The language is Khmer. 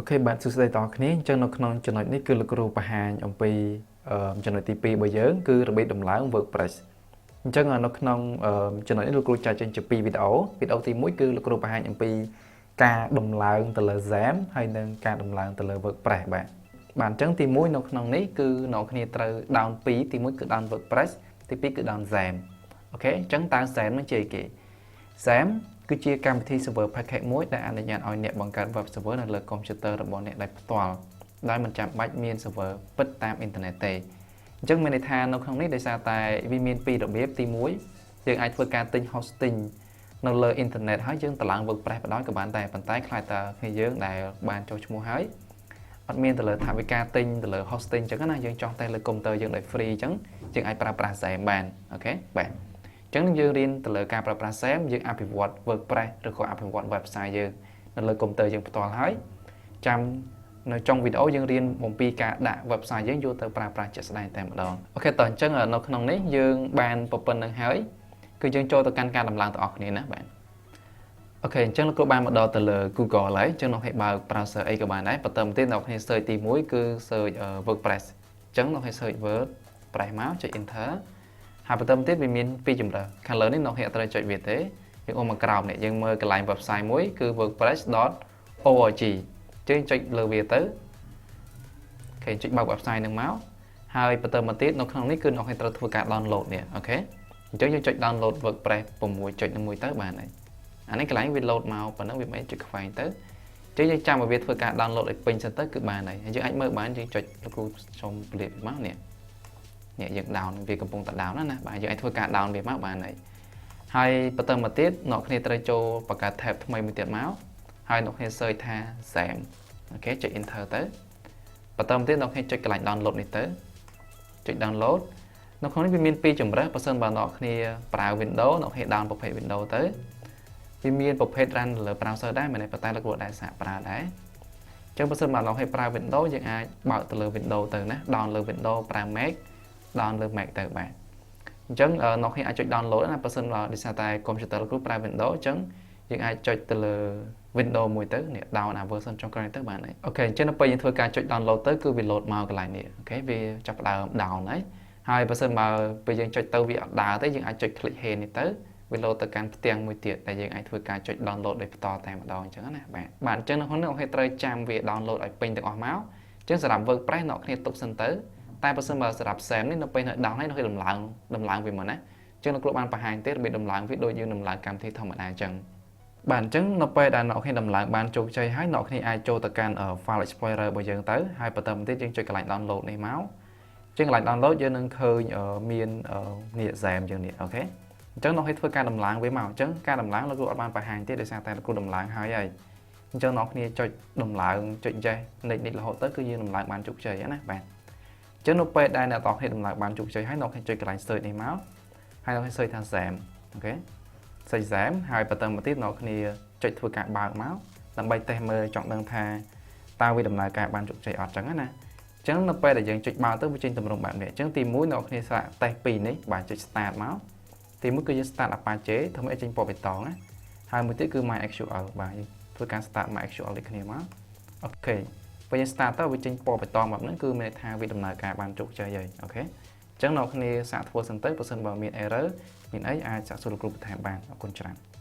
OK បាទសួស្តីដល់អ្នកគ្នាអញ្ចឹងនៅក្នុងចំណុចនេះគឺលោកគ្រូបង្ហាញអំពីចំណុចទី2របស់យើងគឺរបៀបដំឡើង WordPress អញ្ចឹងនៅក្នុងចំណុចនេះលោកគ្រូចែកចេញជា2វីដេអូវីដេអូទី1គឺលោកគ្រូបង្ហាញអំពីការដំឡើងទៅលើ XAMPP ហើយនិងការដំឡើងទៅលើ WordPress បាទបាទអញ្ចឹងទី1នៅក្នុងនេះគឺអ្នកគ្នាត្រូវ down 2ទី1គឺ down WordPress ទី2គឺ down XAMPP OK អញ្ចឹងតើ XAMPP នឹងជាអីគេ XAMPP គឺជាកម្មវិធី server package មួយដែលអនុញ្ញាតឲ្យអ្នកបង្កើត web server នៅលើ computer របស់អ្នកដោយផ្ទាល់ដោយមិនចាំបាច់មាន server ពិតតាមអ៊ីនធឺណិតទេអញ្ចឹងមានន័យថានៅក្នុងនេះដោយសារតែវាមានពីររបៀបទី1យើងអាចធ្វើការទិញ hosting នៅលើអ៊ីនធឺណិតហើយយើងតម្លើង WordPress បណ្ដោយក៏បានដែរប៉ុន្តែខ្លាចតើគ្នាយើងដែលបានចុះឈ្មោះហើយអត់មានទៅលើថវិកាទិញទៅលើ hosting អញ្ចឹងណាយើងចង់តែលើកុំព្យូទ័រយើងដោយ free អញ្ចឹងយើងអាចប្រើប្រាស់ XAMPP បាន OK បាទអញ្ចឹងយើងរៀនទៅលើការប្រើប្រាស់ XAMPP យើងអភិវឌ្ឍ WordPress ឬក៏អភិវឌ្ឍ website យើងនៅលើកុំព្យូទ័រយើងផ្ទាល់ហើយចាំនៅចុងវីដេអូយើងរៀនអំពីការដាក់ website យើងយកទៅប្រើប្រាស់ជាក់ស្ដែងតែម្ដង OK តោះអញ្ចឹងនៅក្នុងនេះយើងបានប៉ុណ្ណឹងហើយគឺយើងចូលទៅកាន់ការដំឡើងទាំងអស់គ្នាណាបាទ OK អញ្ចឹងលោកគ្រូបានមកដល់ទៅលើ Google ហើយអញ្ចឹងលោកឲ្យបើក browser អីក៏បានដែរបន្តមកទៀតអ្នកគ្នា search ទី1គឺ search WordPress អញ្ចឹងលោកឲ្យ search WordPress មកចុច enter ហើយបន្តមកទៀតវាមានពីរជម្រើសខាងលើនេះអ្នកគ្នាអត់ត្រូវចុចវាទេយើងអូសមកក្រោមនេះយើងមើលកន្លែង website មួយគឺ wordpress.org យើងចុចលើវាទៅ OK ចុចបើក website នឹងមកហើយបន្តមកទៀតនៅក្នុងនេះគឺអ្នកគ្នាត្រូវធ្វើការ download នេះ OK អញ្ចឹងយើងចុច download WordPress 6.1ទៅបានហើយអានេះកន្លែងវា load មកប៉ុណ្ណឹងវាមិនចុចខ្វែងទៅអញ្ចឹងយើងចាំឲ្យវាធ្វើការ download ឲ្យពេញសិនទៅគឺបានហើយយើងអាចមើលបានយើងចុចលោកគ្រូសុំពលាមកនេះនេះយើង down វាកំពុងតែ down ណាណាបាទយើងអាចធ្វើការ down វាមកបានហើយហើយបន្តមកទៀតអ្នកគ្នាត្រូវចូលបង្កើត tab ថ្មីមួយទៀតមក ហើយអ្នកគ្នា search ថា XAMPP OK ចុច enter ទៅបន្តមកទៀតអ្នកគ្នាចុចកន្លែង download នេះទៅចុច download នៅក្នុងនេះវាមានពីរជម្រើសបើសិនបើអ្នកគ្នាប្រើ Windows អ្នកគ្នា down ប្រភេទ Windows ទៅវាមានប្រភេទ run លើ browser ដែរមែនទេប៉ុន្តែលោកគ្រូដែរសាកប្រើដែរអញ្ចឹងបើសិនបើអ្នកគ្នាប្រើ Windows យើងអាចបើកទៅលើ Windows ទៅណា down លើ Windows ប្រើ Mac down លើ Mac ទៅបាទអញ្ចឹងអ្នកគ្នាអាចចុច download ណាបើសិនបើដោយសារតែ computer លោកគ្រូប្រើ Windows អញ្ចឹងយើងអាចចុចទៅលើ Windows មួយទៅនេះ down អា version ចុងក្រោយទៅបានហើយ OK អញ្ចឹងនៅពេលយើងធ្វើការចុច download ទៅគឺវា load មកកន្លែងនេះ OK វាចាប់ផ្ដើម down ហើយហើយបើសិនបើពេលយើងចុចទៅវាអត់ដើរទេយើងអាចចុច click here នេះទៅវា load ទៅកាន់ផ្ទាំងមួយទៀតដែលយើងអាចធ្វើការចុច download ដោយផ្ទាល់តែម្ដងអញ្ចឹងណាបាទបាទអញ្ចឹងនៅក្នុងនេះ OK ត្រូវចាំវា download ឲ្យពេញទាំងអស់មកអញ្ចឹងសម្រាប់ WordPress អ្នកគ្នាទុកសិនទៅតែបើសិនបើសម្រាប់ XAMPP នេះនៅពេលនៅ down ហើយនៅដំឡើងដំឡើងវាមកណាអញ្ចឹងលោកគ្រូបានបង្ហាញទេរបៀបដំឡើងវាដូចយើងដំឡើងកម្មវិធីធម្មតាអញ្ចឹងបាទអញ្ចឹងនៅពេលដែលអ្នកគ្នាដំឡើងបានជោគជ័យហើយអ្នកគ្នាអាចចូលទៅកាន់ File Explorer របស់យើងទៅហើយបន្តមកទៀតយើងចុចកន្លែង download នេះមកអញ្ចឹងកន្លែង download យើងនឹងឃើញមាននេះ XAMPP យើងនេះ OK អញ្ចឹងអ្នកគ្នាធ្វើការដំឡើងវាមកអញ្ចឹងការដំឡើងលោកគ្រូអត់បានបង្ហាញទេដោយសារតែលោកគ្រូដំឡើងហើយហើយអញ្ចឹងអ្នកគ្នាចុចដំឡើងចុចចេះនិចនិចរហូតទៅគឺយើងដំឡើងបានជោគជ័យណាបាទអញ្ចឹងនៅពេលដែលអ្នកទាំងគ្នាដំឡើងបានជោគជ័យហើយអ្នកគ្នាចុចកន្លែង search នេះមកហើយអ្នកគ្នា search ថា XAMPP OK search XAMPP ហើយបន្តមកទៀតអ្នកគ្នាចុចធ្វើការបើកមកដើម្បីតេស្តមើលចង់ដឹងថាតើវាដំណើរការបានជោគជ័យអត់ចឹងណាអញ្ចឹងនៅពេលដែលយើងចុចបើកទៅវាចេញទម្រង់បែបនេះអញ្ចឹងទី1អ្នកគ្នាសាកតេស្តពីរនេះបាទចុច start មកទី1គឺយើង start Apache ធ្វើឲ្យចេញពណ៌បៃតងណាហើយមួយទៀតគឺ MySQL បាទយើងធ្វើការ start MySQL ដូចគ្នាមក OK ពេលយើង start ទៅវាចេញពណ៌បៃតងបែបហ្នឹងគឺមានន័យថាវាដំណើរការបានជោគជ័យហើយ OK អញ្ចឹងអ្នកគ្នាសាកធ្វើសិនទៅបើសិនបើមាន error មានអីអាចសាកសួរលោកគ្រូបន្ថែមបានអរគុណច្រើន។